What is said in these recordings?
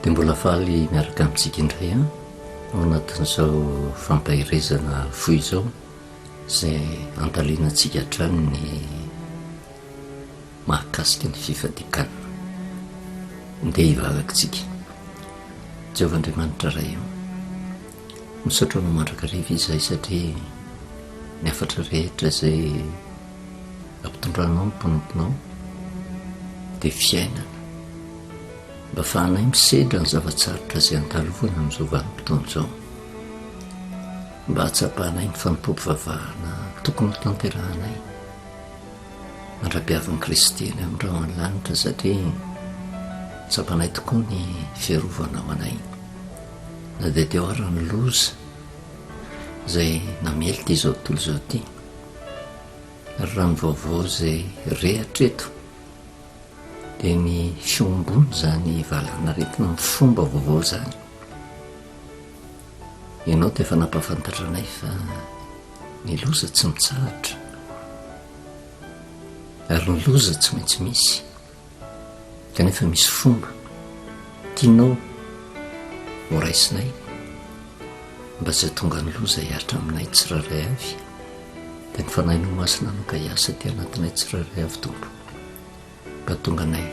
Dia mbola faly miaraka amintsika indray an, ao anatin'izao fampaherezana fohy izao, izay andalinantsika hatrany ny mahakasika ny fifadian-kanina. Ndeha hivavaka isika. Jehovah Andriamanitra Ray o, misaotra Anao mandrakariva izahay satria ny hafatra rehetra izay ampitondranao ny mpanomponao dia fiainana. Mba afahanay misedra ny zava-tsarotra izay andalovana amin'izao vanim-potoana izao. Mba hahatsapanay ny fanompoam-pivavahana tokony hotanterahanay mandra-piavin'i Kristy any amin'ny rahon'ny lanitra satria tsapanay tokoa ny fiarovanao anay na dia teo ara ny loza izay namely ity izao tontolo izao ity ary raha ny vaovao izay re hatreto dia ny fiombony izany valanaretina amin'ny fomba vaovao izany. Ianao dia efa nampahafantatra anay fa ny loza tsy mitsahatra ary ny loza tsy maintsy misy kanefa misy fomba tianao ho raisinay mba tsy hahatonga ny loza hihatra aminay tsirairay avy dia ny Fanahinao Masina no ka hiasa aty anatinay tsirairay avy Tompo mba hahatonga anay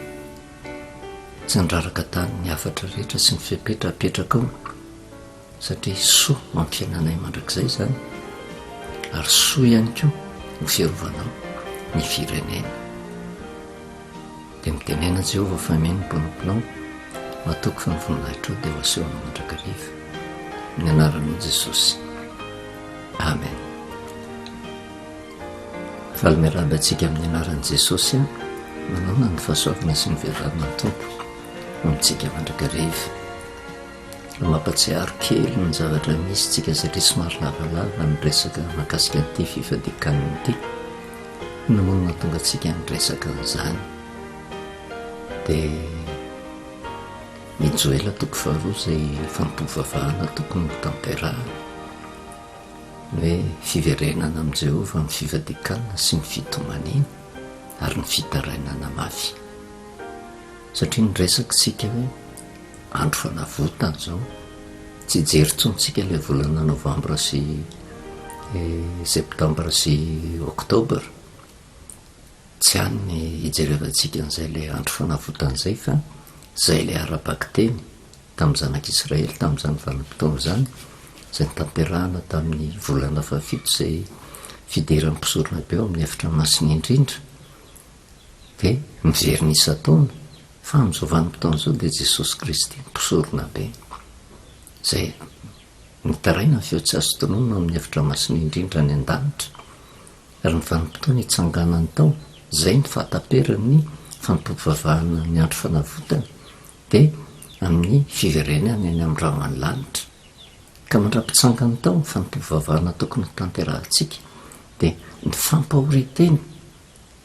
tsy handraraka tany ny hafatra rehetra sy ny fepetra apetrakao satria soa ho amin'ny fiainanay mandrakizay izany ary soa ihany koa ho fiarovanao ny firenena. Dia mitenena Jehovah fa mihaino ny mpanomponao, matoky fa ny voninahitrao dia ho asehonao mandrakariva. Amin'ny anaranao Jesosy. Amen. Faly miarahaba antsika amin'ny anaran'i Jesosy aho. Manaona ny fahasoavana sy ny fiadanan'ny Tompo ho amintsika mandrakariva. Mampatsiaro kely ny zavatra misy tsika satria somary lavalava ny resaka mahakasika an'ity fifadian-kanina ity. Inona moa no nahatonga antsika niresaka an'izany? Dia ny Joela toko faharoa izay fampivavahana tokony ho tanterahana. Ny hoe fiverenana amin'i Jehovah amin'ny fifadian-kanina sy ny fitomaniana ary ny fitarainana mafy. Satria niresaka isika hoe Andro fanavotana izao. Tsy hijery intsony tsika ilay volana novambra sy septambra sy oktobra. Tsy any ny hijerevantsika an'izay ilay andro fanavotana izay fa izay ilay ara-bakiteny tamin'ny zanak'Israely tamin'izany vanim-potoana izany, izay notanterahana tamin'ny volana fahafito izay fidiran'ny mpisoronabe ao amin'ny efitra masina indrindra. Dia miverina isan-taona, fa amin'izao vanim-potoana izao dia Jesosy Kristy Mpisoronabe, izay mitaraina ny feo tsy azo tononina ao amin'ny efitra masina indrindra any an-danitra, ary ny vanim-potoana itsanganany tao, izay ny fahataperan'ny fanompoam-pivavahana ny andro fanavotana, dia amin'ny fiverenany any amin'ny rahona lanitra. Ka mandra-pitsangany tao ny fanompoam-pivavahana tokony hotanterahantsika, dia ny fampahorian-tena,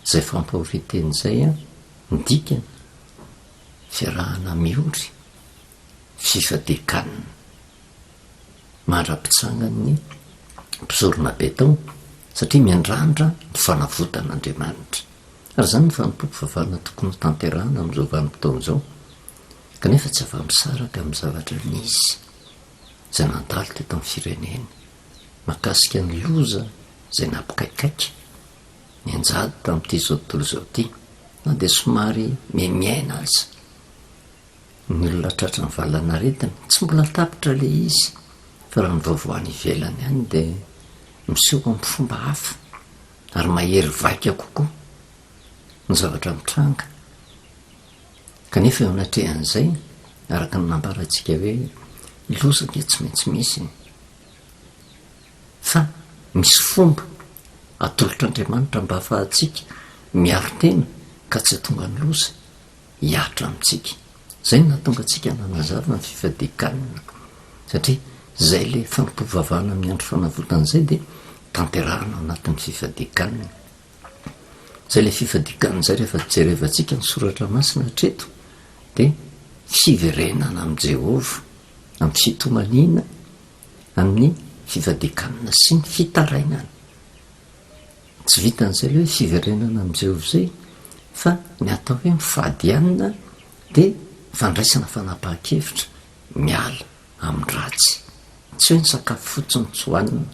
Izay fampahorian-teny izay ny dikany, fiarahana miory, fifadian-kanina. Mandra-pitsangan'ny mpisoronabe tao, satria miandrandra ny fanavotan'Andriamanitra. Ary izany no fanompoam-pivavahana tokony ho tanterahana amin'izao vanim-potoana izao, kanefa tsy afa-misaraka amin'ny zavatra nisy izay nandalo teto amin'ny firenena, mahakasika ny loza izay nampikaikaika. nianjady tamin'ity izao tontolo izao ity, na dia somary mihaimihaina aza ny olona tratran'ny valanaretina, tsy mbola tapitra ilay izy fa raha ny vaovao any ivelany any dia miseho amin'ny fomba hafa ary mahery vaika kokoa ny zavatra mitranga. Kanefa eo anatrehan'izay, araka ny nambarantsika hoe loza dia tsy maintsy misy e. Fa misy fomba atolotr'Andriamanitra mba hahafahantsika miaro tena ka tsy hahatonga ny loza hihatra amintsika. Izay no nahatonga antsika nanazava ny fifadian-kanina, satria izay ilay fanompoam-pivavahana amin'ny andro fanavotana izay dia tanterahina ao anatin'ny fifadian-kanina. Izay ilay fifadian-kanina izay rehefa jerevantsika ny soratra masina hatreto dia fiverenana amin'i Jehovah, amin'ny fitomaniana, amin'ny fivadian-kanina sy ny fitarainana. Tsy vitan'izay ilay hoe fiverenana amin'i Jehovah izay, fa ny atao hoe mifady hanina dia fandraisana fanapahan-kevitra miala amin'ny ratsy. Tsy hoe ny sakafo fotsiny tsy hohanina.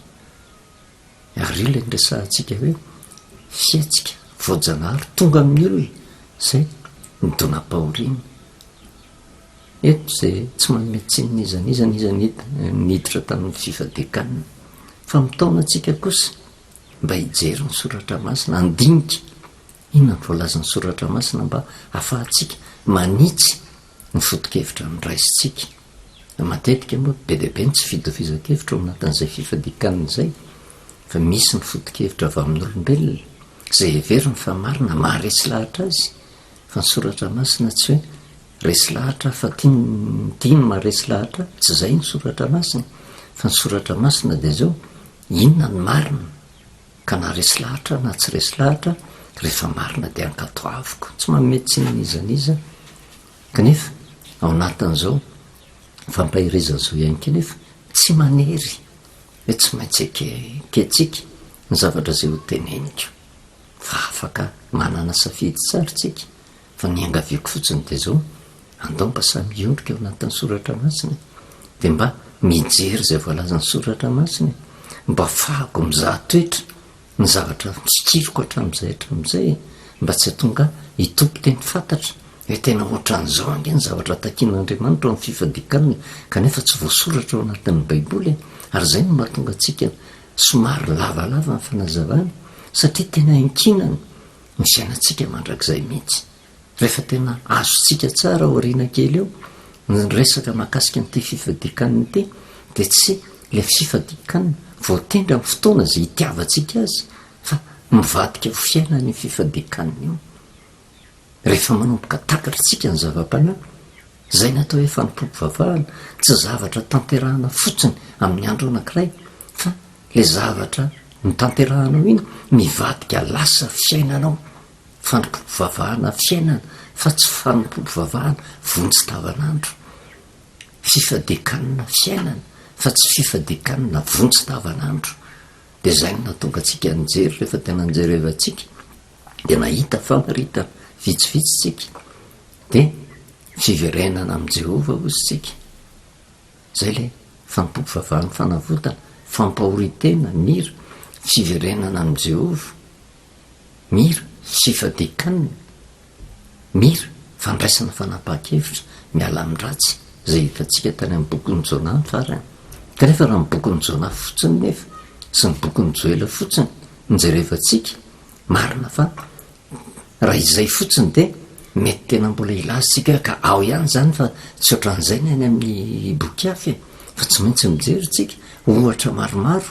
Ary io ilay niresahantsika hoe fihetsika voajanahary tonga amin'ny olona izay nidonam-pahoriana. Eto izay tsy manome tsiny n'iza n'iza n'iza niditra tamin'ny fifadian-kanina. Fa mitaona antsika kosa mba hijery ny soratra masina, handinika inona no voalazan'ny soratra masina mba hahafahantsika manitsy ny foto-kevitra noraisintsika. Matetika moa be dia be ny tsy fitovizan-kevitra ao anatin'izay fifadian-kanina izay, fa misy ny foto-kevitra avy amin'olombelona izay heveriny fa marina, maharesy lahatra azy, fa ny soratra masina tsy hoe resy lahatra aho fa ity ity no maharesy lahatra ahy, tsy izay ny soratra masina, fa ny soratra masina dia izao, inona no marina? Ka na resy lahatra aho na tsy resy lahatra, rehefa marina dia ankatoaviko, tsy manome tsiny n'iza n'iza. Kanefa, ao anatin'izao fampaherezana izao ihany koa nefa, tsy manery hoe tsy maintsy ekentsika ny zavatra izay hoteneniko, fa afaka manana safidy tsara isika. Fa ny iangaviako fotsiny dia izao, andao mba samy hiondrika ao anatin'ny soratra masina e! Dia mba mijery izay voalazan'ny soratra masina e! Mba afahako mizaha toetra ny zavatra notsikiriko hatramin'izay hatramin'izay e! Mba tsy hahatonga ahy hitompo teny fantatra hoe tena ohatran'izao ange ny zavatra takian'Andriamanitra ao amin'ny fifadian-kanina kanefa tsy voasoratra ao anatin'ny Baiboly e! Ary izay no mahatonga antsika somary lavalava ny fanazavana satria tena iankinana ny fiainantsika mandrakizay mihitsy. Rehefa tena azontsika tsara aoriana kely eo ny resaka mahakasika an'ity fifadian-kanina ity dia tsy ilay fifadian-kanina voatendry amin'ny fotoana izay itiavantsika azy fa mivadika ho fiainana io fifadian-kanina io. Rehefa manomboka takatritsika ny zava-panahy, izay ny atao hoe fanompoam-pivavahana, tsy zavatra tanterahana fotsiny amin'ny andro anankiray fa Ilay zavatra notanterahanao iny mivadika lasa fiainanao, fanompoam-pivavahana fiainana fa tsy fanompoam-pivavahana vonjy tavanandro, fifadian-kanina fiainana fa tsy fifadian-kanina vonjy tavanandro. Dia izay no nahatonga antsika nijery rehefa tena nijerevantsika dia nahita famaritana vitsivitsy tsika dia fiverenana amin'i Jehovah hozy tsika. Izay ilay fanompoam-pivavahan'ny fanavotana, fampahorian-tena, mira, fiverenana amin'i Jehovah, mira, fifadian-kanina, mira, fandraisana fanapahan-kevitra miala amin'ny ratsy, izay hitantsika tany amin'ny bokin'i Jona ny farany. Kanefa raha ny bokin'i Jona fotsiny nefa, sy ny bokin'i Joela fotsiny no jerevantsika, marina fa Raha izay fotsiny dia mety tena mbola hilaza isika hoe ka ao ihany izany fa tsy ohatran'izay ny any amin'ny boky hafa e! Fa tsy maintsy mijery isika ohatra maromaro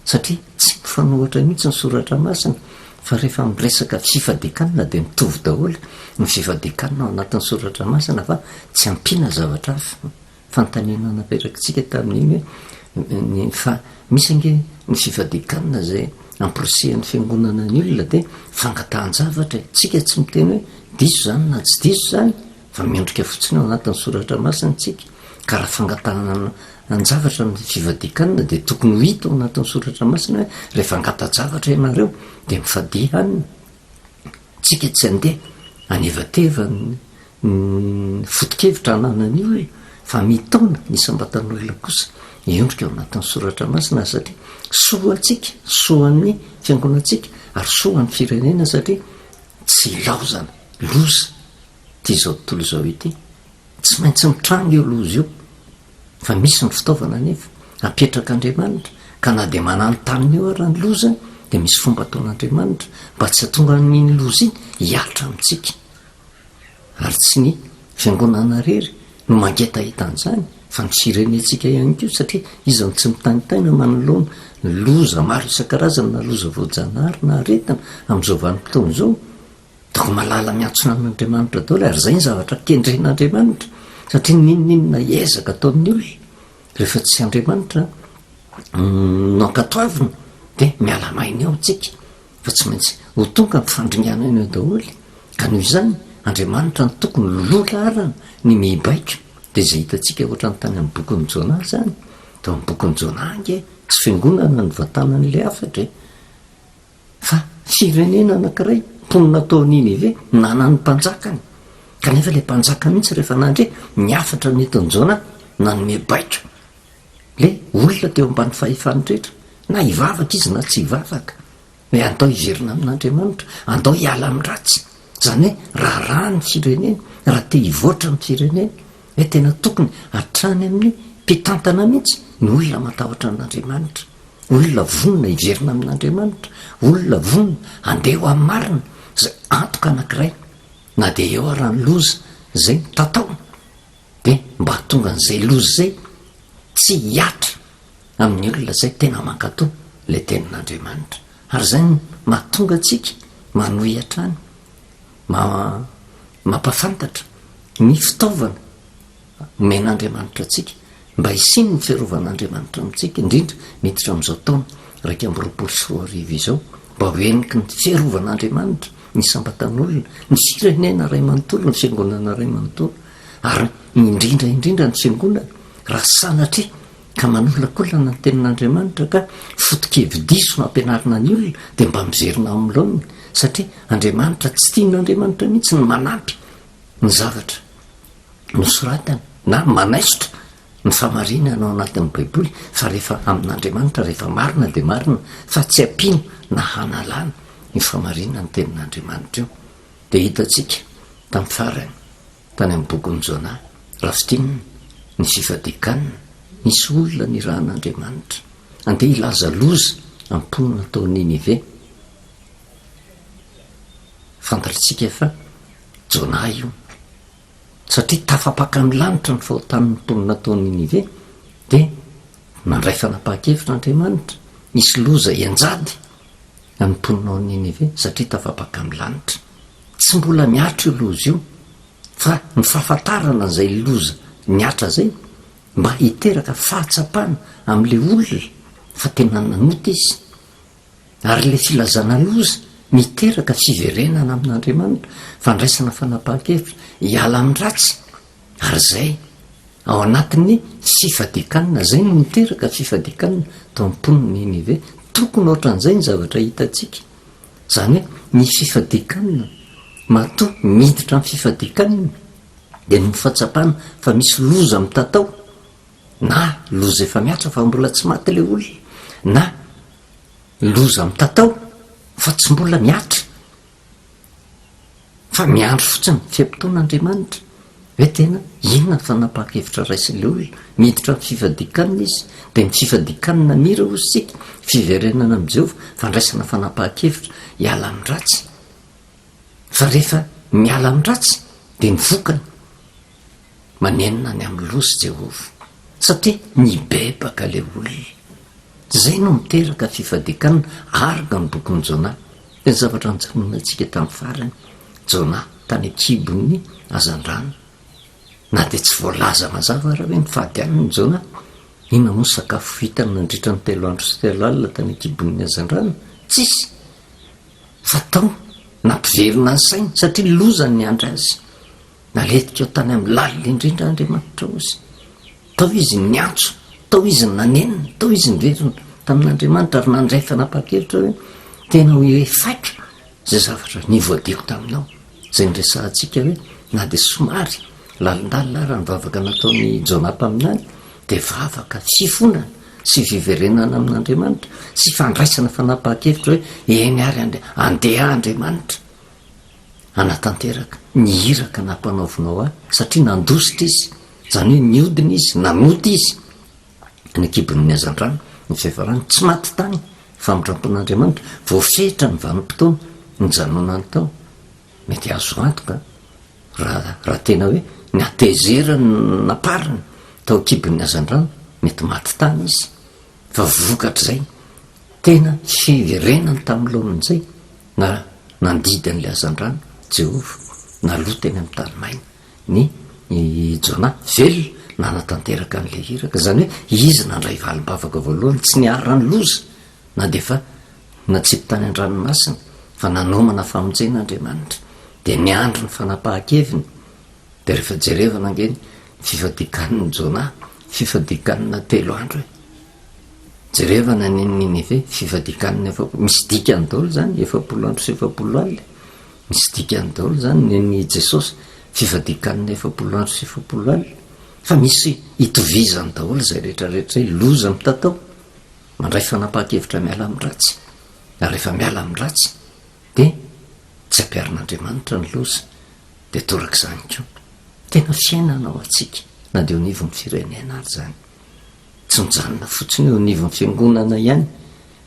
satria tsy mifanohitra mihitsy ny soratra masina fa rehefa miresaka fifadian-kanina dia mitovy daholo ny fifadian-kanina ao anatin'ny soratra masina fa tsy ampiana zavatra hafa. Fanontaniana napetrakitsika tamin'iny hoe ny fa misy ange ny fifadian-kanina izay amporisihan'ny fiangonana ny olona dia fangatahan-javatra e! Tsika tsy miteny hoe diso izany na tsy diso izany fa miondrika fotsiny ao anatin'ny soratra masina tsika ka raha fangatahana an-javatra ny fifadian-kanina dia tokony ho hita ao anatin'ny soratra masina hoe rehefa angata-javatra ianareo dia mifadia hanina. Tsika tsy andeha hanevateva ny foto-kevitra ananan'ny olona fa mitaona ny isam-batan'olona kosa hiondrika ao anatin'ny soratra masina satria soa ho antsika, soa ho an'ny fiangonantsika ary soa ho an'ny firenena satria tsy ilaozana loza ity izao tontolo izao ity. Tsy maintsy mitranga io loza io. Fa misy ny fitaovana anefa apetrak'Andriamanitra ka na dia mananontanona eo ara ny loza dia misy fomba ataon'Andriamanitra mba tsy hahatonga an'iny loza iny hihatra amintsika. Ary tsy ny fiangonana irery no mangetaheta an'izany fa ny firenentsika ihany koa satria iza no tsy mitaintaina manoloana ny loza maro isan-karazany na loza voajanahary na aretina amin'izao vanim-potoana izao. Toko malala miantsona an'Andriamanitra daholo ary izay ny zavatra kendren'Andriamanitra satria n'inon'inona ezaka ataon'ny olona rehefa tsy Andriamanitra no ankatoavina dia miala maina eo tsika fa tsy maintsy ho tonga ny fandringanana eo daholo ka noho izany Andriamanitra no tokony loha laharana ny mibaiko dia izay hitantsika ohatran'ny tany amin'ny bokin'i Jona izany tao amin'ny bokin'i Jona ange tsy fiangonana no vatanan'ilay hafatra e Fa firenena anankiray, mponina tao Ninive, nanana ny mpanjakany. Kanefa ilay mpanjaka mihitsy rehefa nandre ny hafatra nentin'i Jona, nanome baiko ilay olona teo ambany fahefany rehetra, na hivavaka izy na tsy hivavaka, hoe andao hiverina amin'Andriamanitra, andao hiala amin'ny ratsy. Izany hoe raharaha ny firenena, raha te hivoatra ny firenena, hoe tena tokony hatrany amin'ny mpitantana mihitsy ny olona matahotra an'Andriamanitra, olona vonona hiverina amin'Andriamanitra, olona vonona handeha ho amin'ny marina, izay antoka anankiray na dia eo ara ny loza izay mitatao dia mba hahatonga an'izay loza izay tsy hihatra amin'ny olona izay tena mankatò ilay tenin'Andriamanitra. Ary izay no mahatonga antsika manohy hatrany, mampahafantatra ny fitaovana omen'Andriamanitra antsika mba hisian'ny fiarovan'Andriamanitra amintsika, indrindra miditra amin'izao taona 2021 izao, mba ho heniky ny fiarovan'Andriamanitra ny isam-batan'olona, ny firenena iray manontolo, ny fiangonana iray manontolo, ary indrindra indrindra ny fiangonana, raha sanatria ka manolakolana ny tenin'Andriamanitra ka foto-kevi-diso no ampianarina ny olona dia mba miverina amin'ny laoniny satria Andriamanitra tsy tian'Andriamanitra mihitsy ny manampy ny zavatra nosoratany na manaisotra ny famarinana ao anatin'ny Baiboly fa rehefa amin'Andriamanitra rehefa marina dia marina fa tsy ampiana na hanalana ny famarinan'ny tenin'Andriamanitra io dia hitantsika tamin'ny farany Tany amin'ny bokin'i Jona, raha fintinina, ny fifadian-kanina, nisy olona nirahan'Andriamanitra handeha hilaza loza amin'ny mponina tao Ninive. Fantatrtsika fa Jona io. Satria tafapaka ny lanitra ny fahotan'ny mponina tao Ninive, dia nandray fanapahan-kevitra Andriamanitra, hisy loza hianjady amin'ny mponina ao Ninive, satria tafapaka ny lanitra. Tsy mbola mihatra io loza io fa ny fahafantarana an'izay loza nihatra izay mba hiteraka fahatsapana amin'ilay olona fa tena nanota izy. Ary ilay filazana loza miteraka fiverenana amin'Andriamanitra, fandraisana fanapahan-kevitra hiala amin'ny ratsy. Ary izay ao anatin'ny fifadian-kanina, izay no miteraka fifadian-kanina tao am-pon'i Ninive. Tokony ohatran'izay ny zavatra hitantsika. Izany hoe ny fifadian-kanina, matoa miditra amin'ny fifadian-kanina dia noho ny fahatsapana fa misy loza mitatao, na loza efa mihatra fa mbola tsy maty ilay olona, na loza mitatao fa tsy mbola mihatra. Fa miandry fotsiny fe-potoana Andriamanitra hoe tena inona ny fanapahan-kevitra raisin'ilay olona. Miditra amin'ny fifadian-kanina izy, dia ny fifadian-kanina mira hozy isika, fiverenana amin'i Jehovah, fandraisana fanapahan-kevitra hiala amin'ny ratsy. Fa rehefa miala amin'ny ratsy, dia ny vokany, manenina ny amin'ny loza Jehovah, satria nibebaka ilay olona. Izay no miteraka fifadian-kanina, araka ny bokin'i Jona. Dia ny zavatra nijanonantsika tamin'ny farany, Jona tany an-kibon'ny hazandrano. Na dia tsy voalaza mazava ara hoe nifady hanina i Jona, inona moa ny sakafo hitany nandritra ny telo andro sy telo alina tany an-kibon'ny hazandrano? Tsisy! Fa tao, nampiverina ny sainy, satria loza ny niandry azy. Naletika tany amin'ny lalina indrindra Andriamanitra hozy. Tao izy niantso, tao izy nanenina, tao izy niverina tamin'Andriamanitra ary nandray fanapahan-kevitra hoe tena ho efaiko izay zavatra nivoadiako taminao. Izay niresahantsika hoe na dia somary lalindalina ara ny vavaka nataon'i Jona mpaminany dia vavaka fifonana sy fiverenana amin'Andriamanitra sy fandraisana fanapahan-kevitra hoe eny ary andeha Andriamanitra. hanatanteraka ny iraka nampanaovinao ahy, satria nandositra izy, izany hoe niodina izy, nanota izy, any an-kibon'ny hazandrano, ny fiafarany, tsy maty tany, famindrampon'Andriamanitra, voafetra ny vanim-potoana nijanonany tao, mety azo antoka raha raha tena hoe ny hatezerany no nampariny tao an-kibon'ny hazandrano, mety maty tany izy, fa vokatr'izay tena fiverenany tamin'ny laoniny izay, Na nandidy an'ilay hazandrano Jehovah, naloa teny amin'ny tany maina ny i Jona, velona nanatanteraka an'ilay iraka. Izany hoe izy nandray valim-bavaka voalohany, tsy niharan'ny loza na dia efa natsipy tany an-dranomasina, fa nanomana famonjena Andriamanitra, dia niandry ny fanapahan-keviny. Dia rehefa jerevana ange ny fifadian-kanin'i Jona, fifadian-kanina telo andro e! Jerevana ny Ninive, fifadian-kanina 40, misy dikany daholo izany, 40 andro sy 40 alina, misy dikany daholo izany, ny an'i Jesosy, fifadian-kanina 40 andro sy 40 alina, fa misy itovizany daholo izay rehetra rehetra izay, loza mitatao, mandray fanapahan-kevitra miala amin'ny ratsy, ary rehefa miala amin'ny ratsy dia tsy ampiharin'Andriamanitra ny loza, dia torak'izany koa. Tena fiainana ho antsika na dia eo anivon'ny firenena ary izany. Tsy mijanona fotsiny eo anivon'ny fiangonana ihany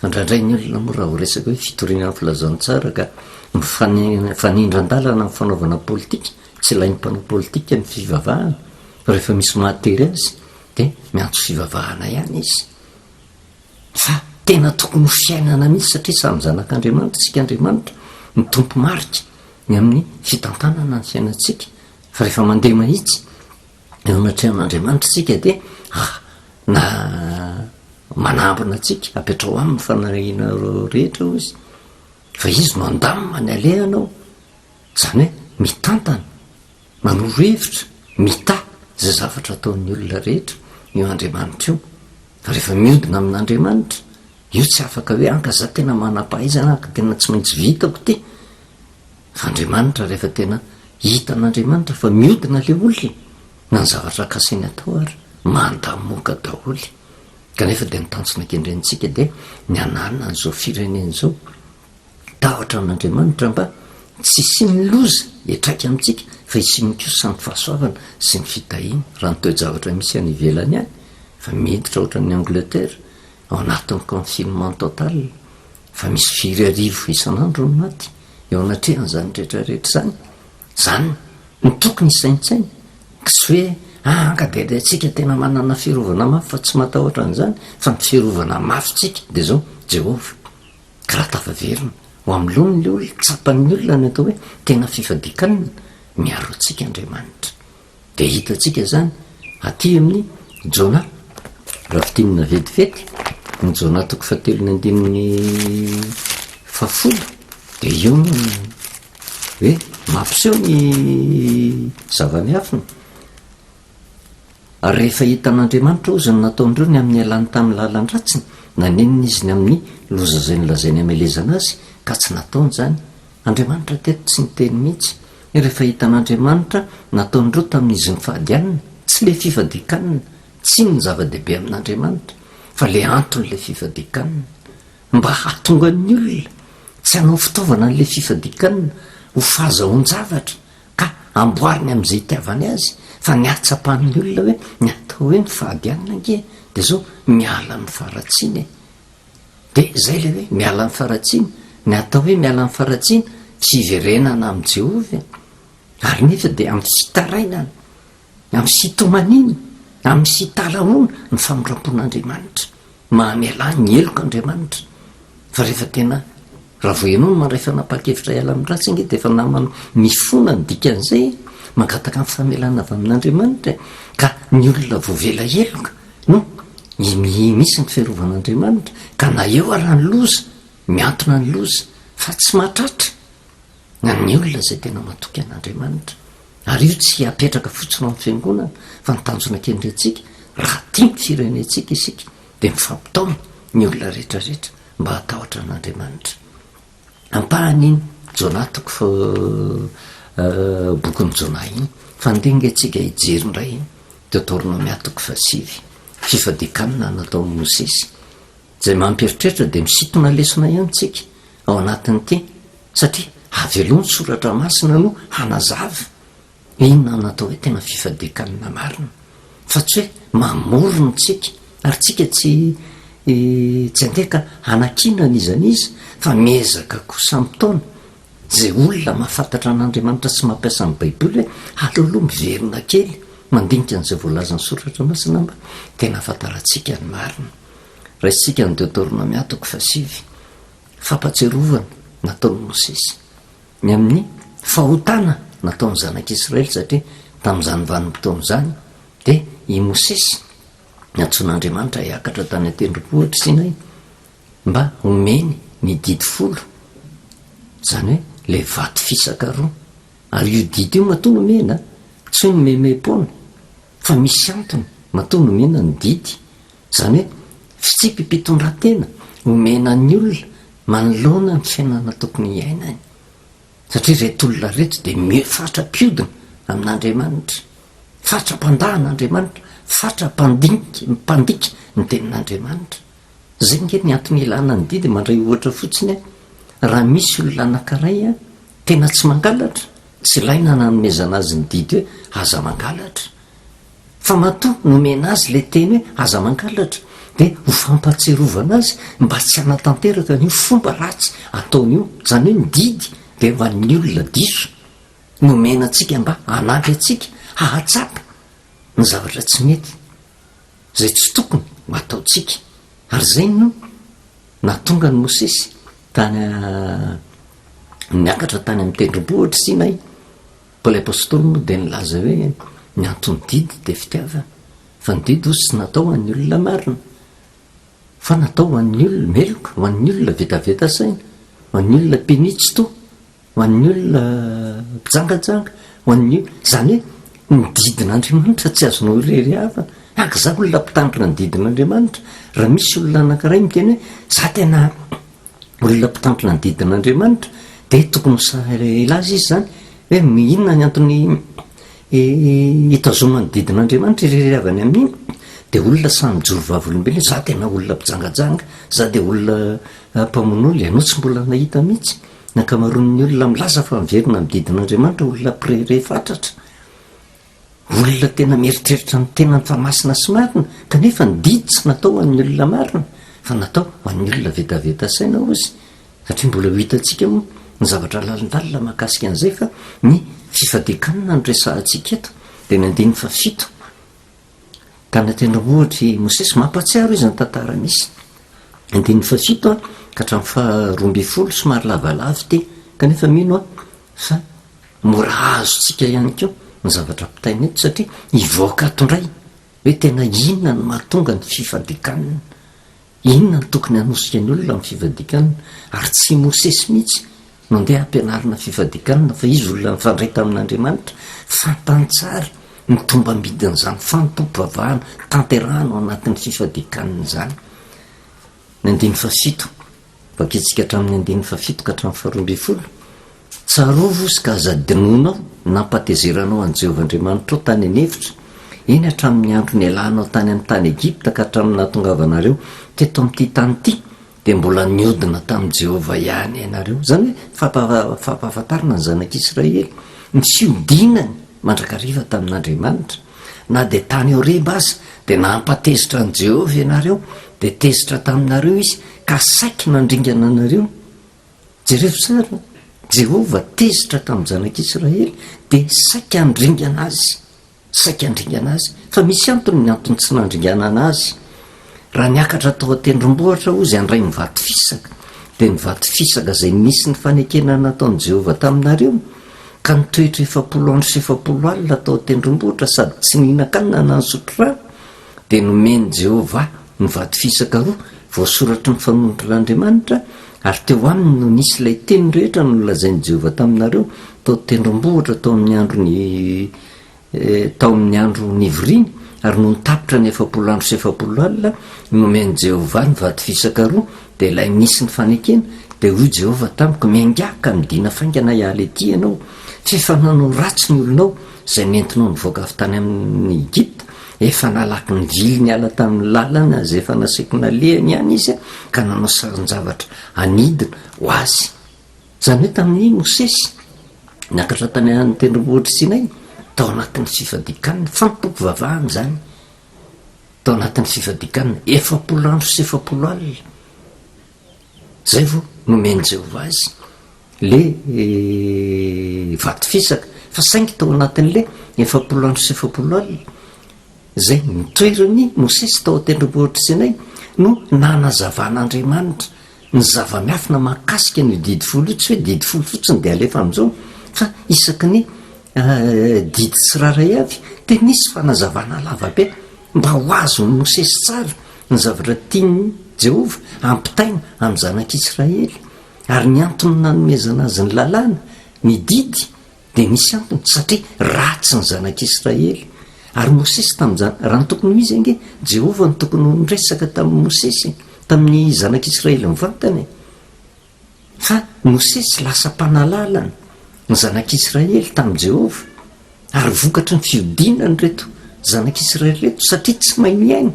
fa indraindray ny olona moa raha vao resaka hoe fitoriana ny filazantsara ka mifanindran-dalana amin'ny fanaovana politika, tsy ilain'ny mpanao politika ny fivavahana fa rehefa misy mahatery azy dia miantso fivavahana ihany izy. Fa tena tokony ho fiainana mihitsy satria samy zanak'Andriamanitra isika, Andriamanitra no tompo-marika ny amin'ny fitantanana ny fiainantsika fa rehefa mandeha mahitsy eo anatrehan'Andriamanitra isika dia ah, na manambina antsika, apetrao aminy ny fanahianareo rehetra hoy izy, fa izy no handamina ny alehanao, izany hoe mitantana, manoro hevitra, mitahy izay zavatra ataon'ny olona rehetra io Andriamanitra io. Fa rehefa miodina amin'Andriamanitra, io tsy afaka hoe anka za tena manam-pahaizana, anka tena tsy maintsy vitako ity. Fa Andriamanitra rehefa tena hitan'Andriamanitra fa miodina le olona, na ny zavatra kasainy atao ary mandamoka daholo. Kanefa dia ny tanjona kendrentsika dia ny hananana an'izao firenena izao tahotra an'Andriamanitra mba tsy hisian'ny loza hiatraika amintsika fa hisian'ny kosa ny fahasoavana sy ny fitahiana. Raha ny toe-javatra misy any ivelany any fa miditra ohatran'ny Angleterre ao anatin'ny confinement total fa misy firy arivo isan'andro ny maty eo anatrehan'izany rehetra rehetra izany. Izany no tokony hisaintsaina, tsy hoe ah anka dia dia tsika tena manana fiarovana mafy fa tsy matahotra an'izany, fa ny fiarovana mafy tsika dia izao, Jehovah. Ka raha tafaverina ho amin'ny laoniny ilay olona, tsapan'ny olona ny atao hoe tena fifadian-kanina, miaro antsika Andriamanitra. Dia hitantsika izany aty amin'ny Jona, raha fintinina vetivety, ny Jona toko fahatelo ny andininy fahafolo, dia io no hoe mampiseho ny zava-miafina. Ary rehefa hitan'Andriamanitra hozy ny nataon'ireo ny amin'ny nialany tamin'ny lalan-dratsiny, nanenina izy ny amin'ny loza izay nolazainy hamelezana azy, ka tsy nataony izany. Andriamanitra teto tsy niteny mihitsy. Rehefa hitan'Andriamanitra nataon'ireo tamin'izy nifady hanina, tsy ilay fifadian-kanina, tsy iny no zava-dehibe amin'Andriamanitra, fa ilay anton'ilay fifadian-kanina, mba hahatonga ny olona tsy hanao fitaovana an'ilay fifadian-kanina ho fahazahoan-javatra ka amboariny amin'izay itiavany azy, fa ny hahatsapan'ny olona hoe ny atao hoe mifady hanina ange dia izao miala amin'ny faharatsiana e! Dia izay ilay hoe miala amin'ny faharatsiana. Ny atao hoe miala amin'ny faharatsiana, fiverenana amin'i Jehovah e. Ary nefa dia amin'ny fitarainana, amin'ny fitomaniana, amin'ny fitalahoana ny famindram-pon'Andriamanitra. Mamelà ny heloka Andriamanitra. Fa rehefa tena, raha vao ianao no mandray fanapahan-kevitra hiala amin'ny ratsy ange dia efa namana mifona ny dikan'izay e. Mangataka ny famelana avy amin'Andriamanitra e. Ka ny olona voavela heloka no misy ny fiarovan'Andriamanitra. Ka na eo ara ny loza, mihantona ny loza, fa tsy mahatratra na ny olona izay tena matoky an'Andriamanitra. Ary io tsy apetraka fotsiny ao amin'ny fiangonana fa ny tanjona kendrentsika, raha tia ny firenentsika isika dia mifampitaona ny olona rehetra rehetra mba hatahotra an'Andriamanitra. Ampahany iny Jonah toko fa bokin'i Jonah iny. Fa andeha ange tsika hijery indray Deoteronomia toko fahasivy, fifadian-kanina nataon'i Mosesy. Izay mampieritreritra dia misintona lesona ihany tsika ao anatin'ity satria avy aloha ny soratra masina no hanazava inona no atao hoe tena fifadian-kanina marina fa tsy hoe mamorona tsika ary tsika tsy tsy andeha ka hanakiana an'iza n'iza fa miezaka kosa mitaona izay olona mahafantatra an'Andriamanitra sy mampiasa ny Baiboly hoe aleo aloha miverina kely mandinika an'izay voalazan'ny soratra masina mba tena ahafantarantsika ny marina. Raisintsika ny Deoteronomia toko fahasivy. Fampatsiarovana nataon'i Mosesy ny amin'ny fahotana nataon'ny zanak'Israely satria tamin'izany vanim-potoana izany dia i Mosesy nantsoin'Andriamanitra hiakatra tany an-tendrombohitra Sinay mba homeny ny didy folo, izany hoe ilay vato fisaka roa. Ary io didy io matoa nomena, tsy hoe nomemem-poana fa misy antony matoa nomena ny didy. Izany hoe fitsipi-pitondran-tena omena ny olona manoloana ny fiainana tokony hiainany. Satria ireto olona ireto dia mifatra mpiodina amin'Andriamanitra, fatra-pandà an'Andriamanitra, fatra-pandinika, mpandika ny tenin'Andriamanitra. Izay ange ny antony ilana ny didy, mandray ohatra fotsiny aho, raha misy olona anankiray tena tsy mangalatra, tsy ilaina nanomezana azy ny didy hoe aza mangalatra. Fa matoa nomena azy ilay teny hoe aza mangalatra dia ho fampahatsiarovana azy mba tsy hanatanteraka an'io fomba ratsy ataony io. Izany hoe ny didy dia ho an'ny olona diso. Nomena antsika mba hanampy antsika hahatsapa ny zavatra tsy mety, izay tsy tokony ho ataontsika. Ary izay no nahatonga an'i Mosesy tany niakatra tany amin'ny tendrombohitra Sinay. Paoly Apostoly moa dia nilaza hoe ny anton'ny didy dia fitiavana, fa ny didy hozy tsy natao ho an'ny olona marina, fa natao ho an'ny olona meloka, ho an'ny olona vetaveta saina, ho an'ny olona mpino tsy to, ho an'ny olona mpijangajanga, ho an'ny olona, izany hoe ny didin'Andriamanitra tsy azonao irery havana. Tahaka izaho olona mpitandrina ny didin'Andriamanitra, raha misy olona anankiray miteny hoe za tena olona mpitandrina ny didin'Andriamanitra dia tokony ho hilaza izy izany hoe inona ny antony hitazomany ny didin'Andriamanitra ireriavany amin'iny dia olona samy mijoro vavolombelona hoe za tena olona mpijangajanga, za dia olona mpamono olona, ianao tsy mbola nahita mihitsy, ny ankamaroan'ny olona milaza fa miverina amin'ny didin'Andriamanitra olona mpirehirehy fatratra. Olona tena mieritreritra ny tenany fa masina sy marina, kanefa ny didy tsy natao ho an'ny olona marina, fa natao ho an'ny olona vetaveta saina hozy. Satria mbola ho hitantsika moa ny zavatra lalindalina mahakasika an'izay fa ny fifadian-kanina no resahantsika eto, dia ny andininy fahafito. Tany an-tendrombohitra i Mosesy, mampahatsiaro izy ny tantara misy. Andininy fahafito ka hatramin'ny faharoambinifolo, somary lavalava ity, kanefa mino aho fa Mora azontsika ihany koa ny zavatra ampitaina eto satria hivoaka ato indray hoe tena inona no mahatonga ny fifadikanina, inona no tokony hanosika ny olona amin'ny fifadikanina, ary tsy i Mosesy mihitsy no ndeha hampianarina fifadikanina fa izy olona nifandray tamin'Andriamanitra, fantany tsara ny tombambidin'izany fanompoam-pivavahana tanterahana ao anatin'ny fifadikanina izany. Ny andininy fahafito. Vakintsika hatramin'ny andininy fahafito ka hatramin'ny faharoambinifolo, Tsarovy ozy ka aza adinoinao ny nampahatezeranao an'i Jehovah Andriamanitrao tany an'efitra, eny hatramin'ny andro nialanao tany amin'ny tany Egypta ka hatramin'ny nahatongavanareo teto amin'ity tany ity, dia mbola niodina tamin'i Jehovah ihany ianareo. Izany hoe fampahafantarana ny zanak'Israely ny fiodinany mandrakariva tamin'Andriamanitra. Na dia tany Horeba aza, dia nampatezitra an'i Jehovah ianareo, dia tezitra taminareo izy, ka saiky nandringana anareo. Jereo tsara, Jehovah tezitra tamin'ny zanak'Israely, dia saiky handringana azy. Saika handringana azy. Fa misy antony ny antony tsy nandringanana azy. Raha niakatra tao an-tendrombohitra hozy handray ny vato fisaka, dia ny vato fisaka izay nisy ny fanekena nataon'i Jehovah taminareo, ka nitoetra 40 andro sy 40 alina tao an-tendrombohitra sady tsy nihinan-kanina na nisotro rano, dia nomen'i Jehovah ny vato fisaka roa voasoratry ny fanondron'Andriamanitra, ary teo aminy no nisy ilay teny rehetra nolazain'i Jehovah taminareo tao an-tendrombohitra tao amin'ny andron'i Tao amin'ny andro nivoriany, ary nony tapitra ny 40 andro sy 40 alina, nomen'i Jehovah ny vato fisaka roa, dia ilay nisy ny fanekena, dia hoy Jehovah tamiko, Miaingà ka midìna faingana hiala ety ianao, f'efa nanao ratsy ny olonao, izay nentinao nivoaka avy tany amin'i Egypta, efa nalaky nivily niala tamin'ny lalana izay efa nasaiko nalehany ihany izy, ka nanao sarin-javatra anidina ho azy. Izany hoe tamin'i Mosesy niakatra tany an-tendrombohitr'i Sinay, tao anatin'ny fifadian-kanina, fanompoam-pivavahana izany, tao anatin'ny fifadian-kanina, 40 andro sy 40 alina, izay vao nomen'i Jehovah azy le vato fisaka, fa saingy tao anatin'le 40 andro sy 40 alina, izay nitoeran'i Mosesy tao an-tendrombohitr'i Sinay no nanazavan'Andriamanitra ny zava-miafina mahakasika an'io didy folo io, tsy hoe didy folo fotsiny dia alefa amin'izao fa isaky ny didy tsirairay avy dia nisy fanazavana lava be mba ho azon'i Mosesy tsara ny zavatra tian'i Jehovah hampitaina amin'ny zanak'Israely ary ny antony nanomezana azy ny lalàna, ny didy Dia nisy antony, satria ratsy ny zanak'Israely. Ary Mosesy tamin'izany, raha ny tokony ho izy ange, Jehovah no tokony ho niresaka tamin'i Mosesy, tamin'ny zanak'Israely mivantana e. Fa Mosesy lasa mpanalalana ny zanak'Israely tamin'i Jehovah. Ary vokatry ny fihodinan'ireto zanak'Israely ireto, satria tsy mahay mihaino,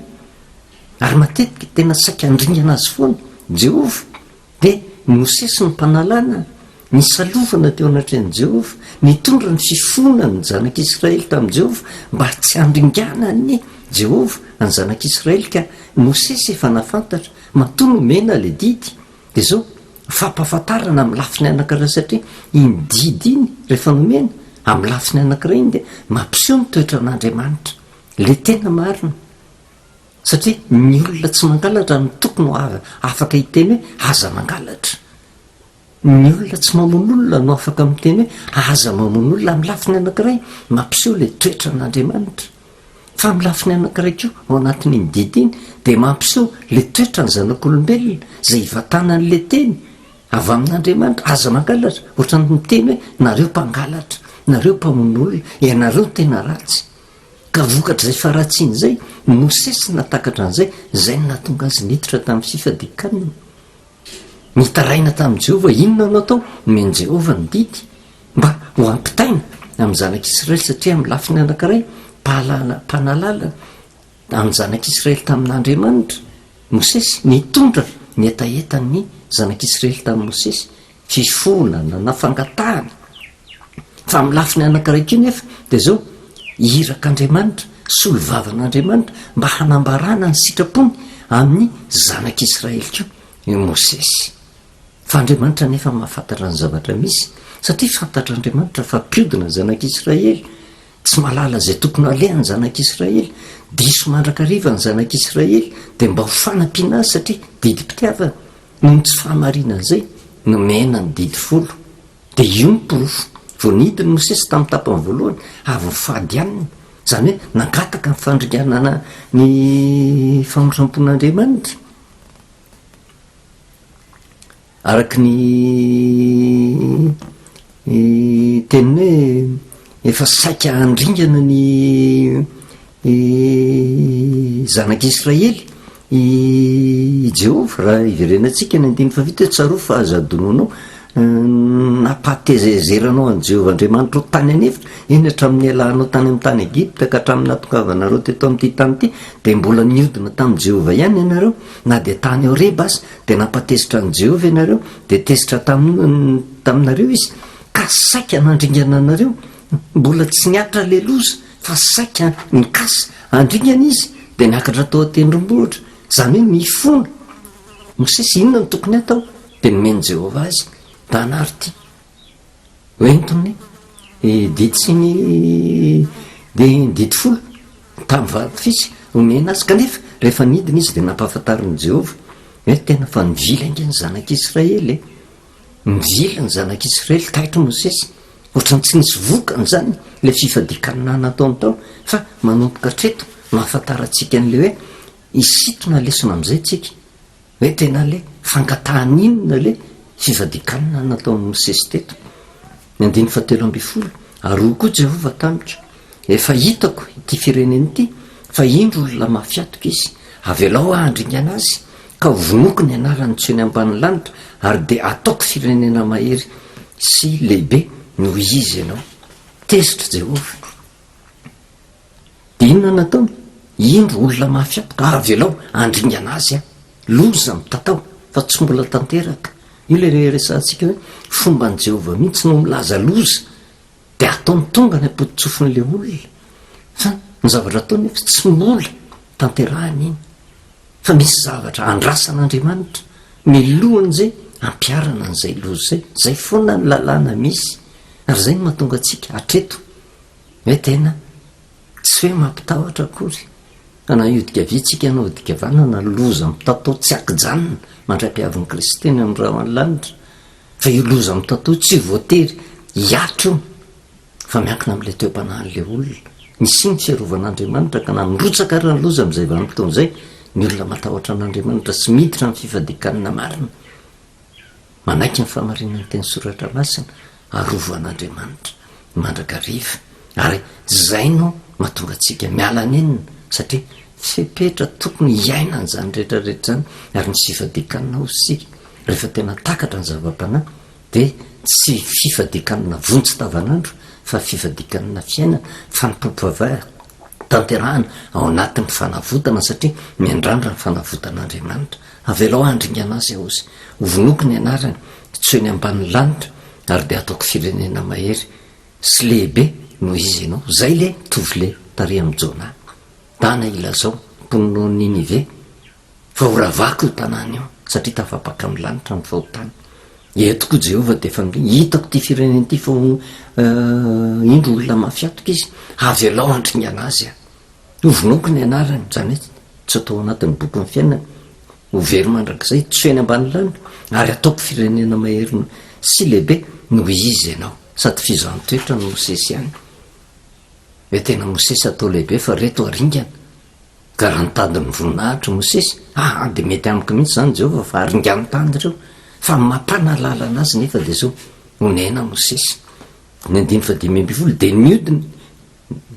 ary matetika tena saika handringana azy foana Jehovah, dia Mosesy no mpanalana, nisalovana teo anatrehan'i Jehovah, nitondra ny fifonan'ny zanak'Israely tamin'i Jehovah mba tsy handringanan'i Jehovah ny zanak'Israely, ka Mosesy efa nahafantatra, matoa nomena ilay didy, Dia izao, fampahafantarana amin'ny lafiny anankiray satria iny didy iny rehefa nomena, amin'ny lafiny anankiray iny dia mampiseho ny toetran'Andriamanitra, ilay tena marina. Satria ny olona tsy mangalatra no tokony ho afaka hiteny hoe aza mangalatra. Ny olona tsy mamono olona no afaka miteny hoe aza mamono olona, amin'ny lafiny anankiray mampiseho ilay toetran'Andriamanitra. Fa amin'ny lafiny anankiray koa, ao anatin'iny didy iny, dia mampiseho ilay toetran'ny zanak'olombelona, izay ivantanan'ilay teny avy amin'Andriamanitra, aza mangalatra, ohatran'ny miteny hoe, nareo mpangalatra, nareo mpamono olona, ianareo no tena ratsy. Ka vokatr'izay faharatsiana izay, Mosesy nahatakatra an'izay, izay no nahatonga azy niditra tamin'ny fifadian-kanina. Nitaraina tamin'i Jehovah, Inona no atao? Nomen'i Jehovah ny didy mba ho ampitaina amin'ny zanak'Israely, satria amin'ny lafiny anankiray, mpahalala, mpanalalana amin'ny zanak'Israely tamin'Andriamanitra, Mosesy, nitondra ny hetahetan'ny zanak'Israely tamin'i Mosesy, fifonana na fangatahana. Fa amin'ny lafiny anankiray koa nefa dia izao, irak'Andriamanitra, solovavan'Andriamanitra mba hanambarana ny sitrapony amin'ny zanak'Israely koa i Mosesy. Fa Andriamanitra nefa mahafantatra ny zavatra misy, satria fantatr'Andriamanitra fa mpiodina ny zanak'Israely, tsy mahalala izay tokony haleha ny zanak'Israely, diso mandrakariva ny zanak'Israely, dia mba ho fanampiana azy satria didim-pitiavana, noho ny tsy fahamarinan'izay, nomena ny didy folo. Dia io ny porofo. Vao nidina i Mosesy tamin'ny tapany voalohany, avy nifady hanina, izany hoe nangataka ny fandringanana ny famindram-pon'Andriamanitra. Araka ny teniny hoe efa saika handringana ny zanak'Israely i Jehovah, raha iverenantsika ny andininy fahafito hoe tsarovy fa aza adinoanao nampahatezezeranao an'i Jehovah Andriamanitrao tany an'efitra, eny hatramin'ny nialanao tany amin'ny tany Egypta ka hatramin'ny nahatongavanareo teto amin'ity tany ity, dia mbola niodina tamin'i Jehovah ihany ianareo, na dia tany Horeba aza, dia nampatezitra an'i Jehovah ianareo, dia tezitra taminareo izy, ka saika nandringana anareo, mbola tsy nihatra ilay loza, fa saika nikasa handringana izy, dia niakatra tao an-tendrombohitra, izany hoe nifona. Mosesy, inona no tokony hatao? Dia nomen'i Jehovah azy, Dana ary ity. Hoento ny didy sy ny didy folo tamin'ny vato fisy omena azy. Kanefa, rehefa nidina izy dia nampahafantarin'i Jehovah hoe tena fa nivily ange ny zanak'Israely e. Nivily ny zanak'Israely, taitra Mosesy. Ohatran'ny tsy nisy vokany izany ilay fifadian-kanina nataony tao. Fa manomboka hatreto no ahafantarantsika an'ilay hoe hisintona lesona amin'izay tsika. Hoe tena le fangatahana inona le fivadian-kanina nataon'i Mosesy teto? Ny andininy fahatelo ambin'ny folo, Ary hoy koa Jehovah tamiko, Efa hitako ity firenena ity, fa indro olona mafy hatoka izy, avelao aho handringana azy, ka hovonoiko ny anarany tsy eny ambanin'ny lanitra, ary dia hataoko firenena mahery sy lehibe noho izy ianao. Tezitra Jehovah. Dia inona no nataony? Indro olona mafy ato ka avelao handringana azy aho. Loza mitatao fa tsy mbola tanteraka. Io ilay resahantsika hoe fomban'i Jehovah mihitsy no milaza loza dia ataony tonga any am-pototsofin'ilay olona. Fa ny zavatra ataony nefa tsy mbola tanterahiny iny. Fa misy zavatra andrasan'Andriamanitra milohan'izay hampiharana an'izay loza izay. Izay foana ny lalàna misy. Ary izay no mahatonga antsika hatreto Hoe tena tsy hoe mampitahotra akory fa na hiodika havia tsika na hodika havanana, loza mitatao tsy ankijanona mandra-piavin'i Kristy eny amin'ny rahon'ny lanitra. Fa io loza mitatao io tsy voatery hihatra io fa miankina amin'ilay toe-panahin'ilay olona. Misy ny fiarovan'Andriamanitra ka na mirotsaka ary ny loza amin'izay vanim-potoana izay, ny olona matahotra an'Andriamanitra sy miditra amin'ny fifadian-kanina marina, Manaiky ny fahamarinan'ny teny soratra masina, arovan'Andriamanitra mandrakariva, ary izay no mahatonga antsika miala nenina satria fepetra tokony hiainana izany rehetra rehetra izany, ary ny fifadian-kanina hozy isika rehefa tena takatra ny zava-panahy dia tsy fifadian-kanina vonjy tavanandro. Fa fivadikanana fiainana, fanompoam-pivavahana tanterahana ao anatin'ny fanavotana satria miandrandra ny fanavotan'Andriamanitra. Avelao handringana azy aho ozy. Hovonoiko ny anarany, tsy ho eny ambanin'ny lanitra, ary dia hataoko firenena mahery sy lehibe noho izy ianao. Zay le mitovy le tary amin'i Jonah. Dana ilazao, mponina ao Ninive, fa horavako io tanàna io, satria tafapaka amin'ny lanitra ny fahotany. Eto koa Jehovah dia efa miteny, Hitako ity firenena ity fa indro olona mafy hatoka izy, avelao handringana azy aho. Hovonoiko ny anarany, izany hoe tsy atao anatin'ny bokin'ny fiainana, ho very mandrakizay, tsy ho eny ambany lanitra, ary hataoko firenena mahery sy lehibe noho izy ianao. Sady fizahan-toetra an'i Mosesy ihany. Hoe tena Mosesy atao lehibe fa reto haringana. Ka raha nitady ny voninahitry Mosesy, aa dia mety amiko mihitsy izany Jehovah fa haringano tany ireo. Fa ny mampanalalana azy nefa dia izao, onena Mosesy. Ny andininy fahadimy ambin'ny folo, dia niodina,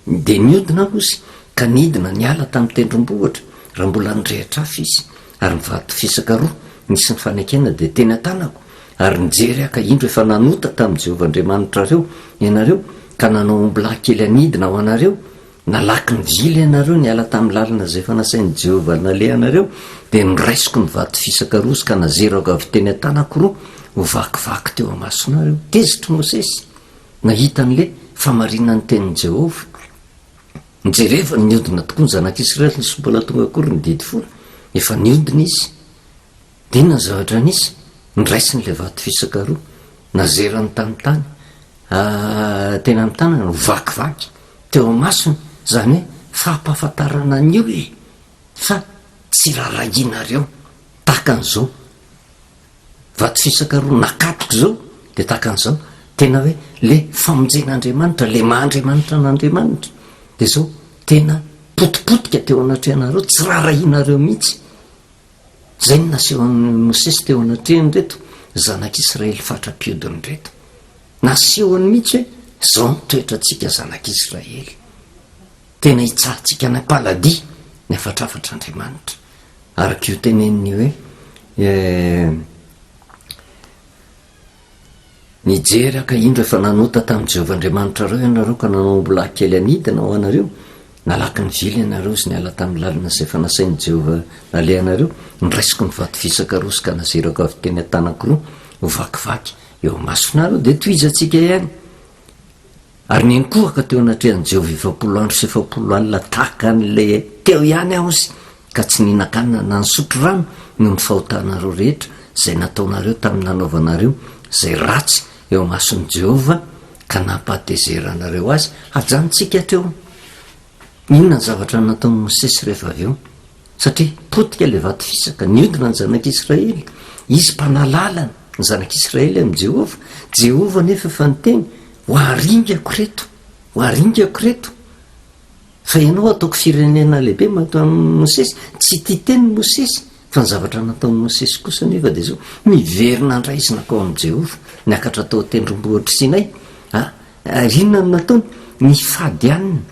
dia niodina aho Mosy, ka nidina niala tamin'ny tendrombohitra, raha mbola nirehitra afo izy, ary ny vato fisaka roa nisy ny fanekena dia teny an-tanako, ary nijery aho ka indro efa nanota tamin'i Jehovah Andriamanitrareo ianareo, ka nanao ombilahy kely hanidina ho anareo, Nalaky nivily ianareo niala tamin'ny lalana izay efa nasain'i Jehovah nalehanareo, dia noraisiko ny vato fisaka roa ka nazerako avy teny an-tanako roa ho vakivaky teo imasonareo. Tezitra i Mosesy nahita an'ilay fahamarinan'ny tenin'i Jehovah. Jereo fa niodina tokoa ny zanak'Israely tsy mbola tonga akory ny didy folo. Efa niodina izy. Dia inona ny zavatra nisy? Noraisiny ilay vato fisaka roa, nazerany tamin'ny tany, teny amin'ny tanany, ho vakivaky teo imasony, izany hoe fampahafantarana ny olona fa tsy rarahianareo tahaka an'izao vato fisaka roa nakatoka izao dia tahaka an'izao, tena hoe le famonjen'Andriamanitra, le maha Andriamanitra an'Andriamanitra dia izao tena potipotika teo anatrehanareo, tsy rarahianareo mihitsy. Izay no nasehon'i Mosesy teo anatrehan'ireto zanak'Israely fatra-piodina ireto. Nasehony mihitsy hoe izao ny toetrantsika zanak'Israely. Tena hitsahantsika any am-paladia ny hafatrafatr'Andriamanitra. Araka io teneniny hoe Nijery aho ka indro efa nanota tamin'i Jehovah Andriamanitrareo ianareo ka nanao ombilahy kely anidina ho anareo. Nalaky nivily ianareo sy niala tamin'ny lalana izay efa nasain'i Jehovah nalehanareo. Noraisiko ny vato fisaka roa sy ka nazerako avy teny an-tanako roa ho vakivaky eo imasonareo. Dia tohizantsika ihany. Ary niankohoka teo anatrehan'i Jehovah 40 andro sy 40 alina tahaka an'ilay teo ihany aho izy, ka tsy nihinan-kanina na nisotro rano noho ny fahotanareo rehetra izay nataonareo tamin'ny nanaovanareo izay ratsy eo imason'i Jehovah ka nampahatezeranareo azy. Hajanontsika hatreo. Inona ny zavatra nataon'i Mosesy rehefa avy eo? Satria potika ilay vato fisaka, niodina ny zanak'Israely. Izy mpanalalana ny zanak'Israely amin'i Jehovah. Jehovah anefa efa niteny, Ho aringako ireto, ho aringako ireto. Fa ianao hataoko firenena lehibe, matoa Mosesy. Tsy tia teny Mosesy, fa ny zavatra nataon'i Mosesy kosa anefa dia izao, niverina indray izy nankao amin'i Jehovah, niakatra tao an-tendrombohitr'i Sinay. Ary inona no nataony? Nifady hanina.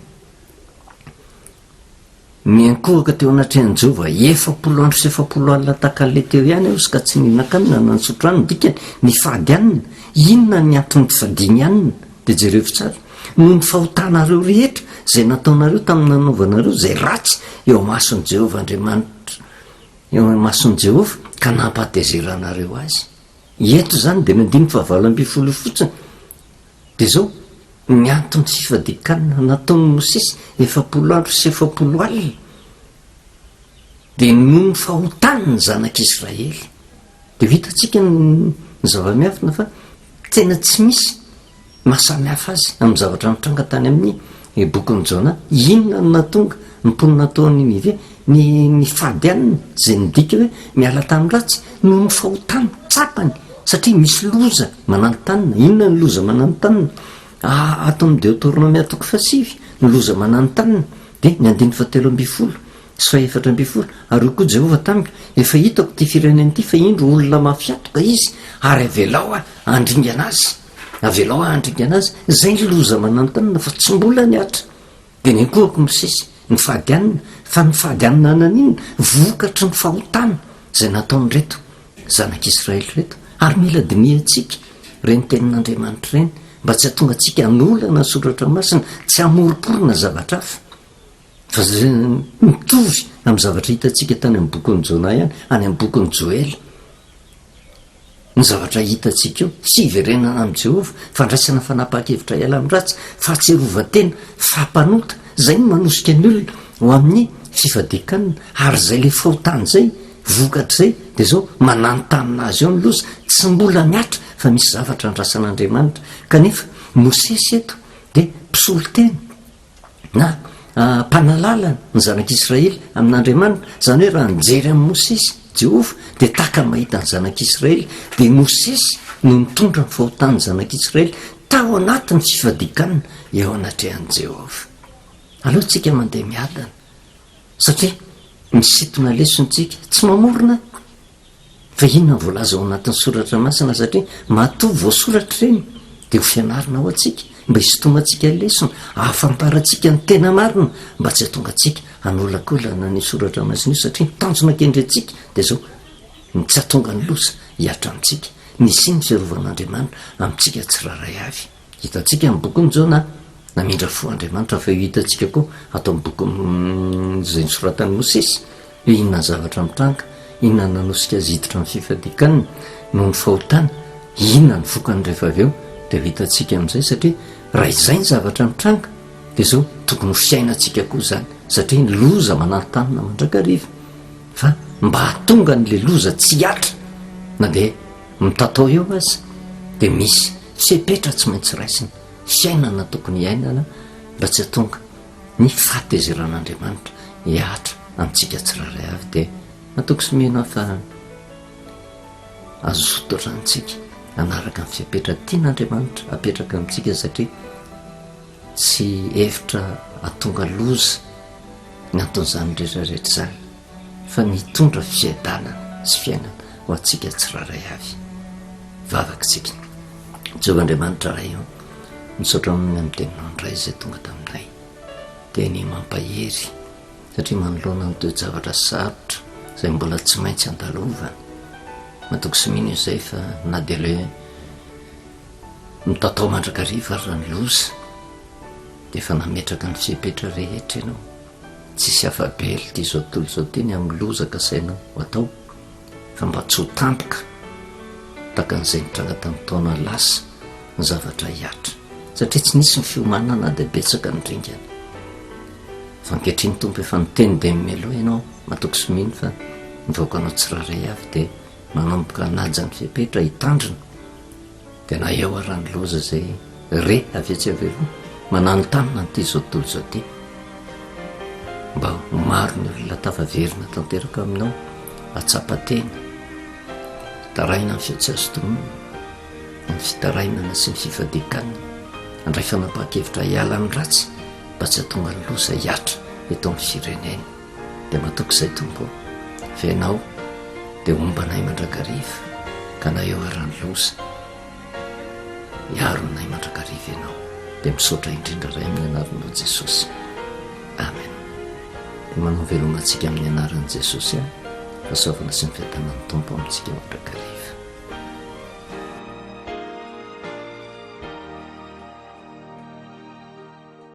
Niankohoka teo anatrehan'i Jehovah 40 andro sy 40 alina tahaka an'ilay teo ihany aho izy ka tsy nihinan-kanina na nisotro rano. Ny dikany, nifady hanina. Inona ny antony nifadiany hanina? Dia jereo tsara. Noho ny fahotanareo rehetra izay nataonareo tamin'ny nanaovanareo izay ratsy eo imason'i Jehovah Andriamanitra, eo imason'i Jehovah, ka nampahatezeranareo azy. Eto izany dia ny andininy fahavalo ambin'ny folo fotsiny. Dia izao, ny anton'ny fifadian-kanina nataon'i Mosesy 40 andro sy 40 alina dia noho ny fahotany ny zanak'Israely. Dia ho hitantsika ny zava-miafina fa tena tsy misy maha samy hafa azy amin'ny zavatra nitranga tany amin'ny bokin'i Jona. Inona no nahatonga ny mponina tao Ninive ny nifady hanina, izay midika hoe miala tamin'ny ratsy, noho ny fahotany tsapany Satria misy loza mananontanona. Inona ny loza mananontanona? Ato amin'ny Deoteronomia toko fahasivy, ny loza mananontanona dia ny andininy fahatelo ambin'ny folo sy fahefatra ambin'ny folo, Ary hoy koa Jehovah tamiko, Efa hitako ity firenena ity, fa indro olona mafy hatoka izy, ary avelao aho handringana azy. Avelao aho handringana azy. Izay ny loza mananontanona, fa tsy mbola nihatra. Dia nenkohako Mosesy, nifady hanina, fa nifady hanina naninona? Vokatry ny fahotana izay nataon'ireto zanak'Israely ireto. Ary mila dinihantsika ireny tenin'Andriamanitra ireny. mba tsy hahatonga antsika hanolana ny Soratra Masina, tsy hamoromporona zavatra hafa. Fa mitovy amin'ny zavatra hitantsika tany amin'ny bokin'i Jona ihany, any amin'ny bokin'i Joela. Ny zavatra hitantsika eo, tsy hiverenana amin'i Jehovah, fandraisana fanapahan-kevitra hiala amin'ny ratsy, fahatsiarovan-tena, faha-mpanota, izay no manosika ny olona ho amin'ny fifadian-kanina, ary izay ilay fahotana izay, vokatr'izay, dia izao, mananontanona azy eo ny loza, tsy mbola mihatra fa misy zavatra andrasan'Andriamanitra. Kanefa Mosesy eto dia mpisolo tena. na mpanalalana ny zanak'Israely amin'Andriamanitra, izany hoe raha nijery an'i Mosesy Jehovah dia tahaka ny mahita ny zanak'Israely, dia Mosesy no nitondra ny fahotan'ny zanak'Israely tao anatin'ny fifadian-kanina eo anatrehan'i Jehovah. Aleo tsika mandeha miadana satria misintona lesona tsika, tsy mamorona Fa inona no voalaza ao anatin'ny soratra masina satria matoa voasoratra ireny dia ho fianarana ho antsika mba hisintomantsika lesona ahafantarantsika ny tena marina mba tsy hahatonga antsika hanolakolana an'io soratra masina io satria ny tanjona kendrentsika dia izao ny tsy hahatonga ny loza hihatra amintsika ny hisian'ny fiarovan'Andriamanitra amintsika tsirairay avy. Hitantsika amin'ny bokin'i Jona, namindra fo Andriamanitra, fa io hitantsika koa ato amin'ny boky izay nosoratan'i Mosesy, hoe inona ny zavatra mitranga, inona no nanosika azy hiditra amin'ny fifadian-kanina noho ny fahotana, inona ny vokany rehefa avy eo, dia ho hitantsika amin'izay, satria raha izay ny zavatra mitranga, dia izao tokony ho fiainantsika koa izany, satria ny loza mananontanona mandrakariva, fa mba hahatonga an'ilay loza tsy hihatra na dia Mitatao eo aza dia misy fepetra tsy maintsy raisina, fiainana tokony hiainana mba tsy hahatonga ny fahatezeran'Andriamanitra hihatra amintsika tsirairay avy dia matoky sy mino aho fa hazoto hatrany tsika hanaraka ny fepetra tian'Andriamanitra hapetraka amintsika satria tsy hevitra hahatonga loza ny anton'izany rehetra rehetra izany. fa ny hitondra fiadanana sy fiainana ho antsika tsirairay avy. Vavaka isika. Jehovah Andriamanitra Ray ô, misaotra Anao ny amin'ny Teninao indray izay tonga taminay. Teny mampahery, satria manoloana ny toe-javatra sarotra izay mbola tsy maintsy andalovana. Matoky sy mino izay fa na dia ilay mitatao mandrakariva ary ny loza, dia efa nametraka ny fepetra rehetra Ianao. Tsisy afa-bela ity izao tontolo izao ity ny amin'ny loza kasainao ho atao fa mba tsy ho tampoka tahaka an'izay nitranga tamin'ny taona lasa ny zavatra hihatra satria tsy nisy ny fiomanana na dia betsaka ny ringana. Fa ankehitriny Tompo efa niteny dia mialoha Ianao matoky sy mino fa ny vahoakanao tsirairay avy dia manomboka hanaja ny fepetra hitandrina Dia na eo ara ny loza izay re avy etsy avy eroa, mananontanona an'ity izao tontolo izao ity, mba ho maro ny olona tafaverina tanteraka aminao, hahatsapa tena, hitaraina ny feo tsy azo tononina, ny fitarainana sy ny fifadian-kanina, handray fanapahan-kevitra hiala amin'ny ratsy mba tsy hahatonga ny loza hihatra eto amin'ny firenena. Dia matoky izay Tompo ô, fa Ianao dia homba anay mandrakariva, ka na eo ara ny loza, hiaro anay mandrakariva Ianao. Dia misaotra indrindra Ray amin'ny anaranao Jesosy. Amen. Dia manao veloma antsika amin'ny anaran'i Jesosy aho. Fahasoavana sy ny fiadanan'ny Tompo amintsika mandrakariva.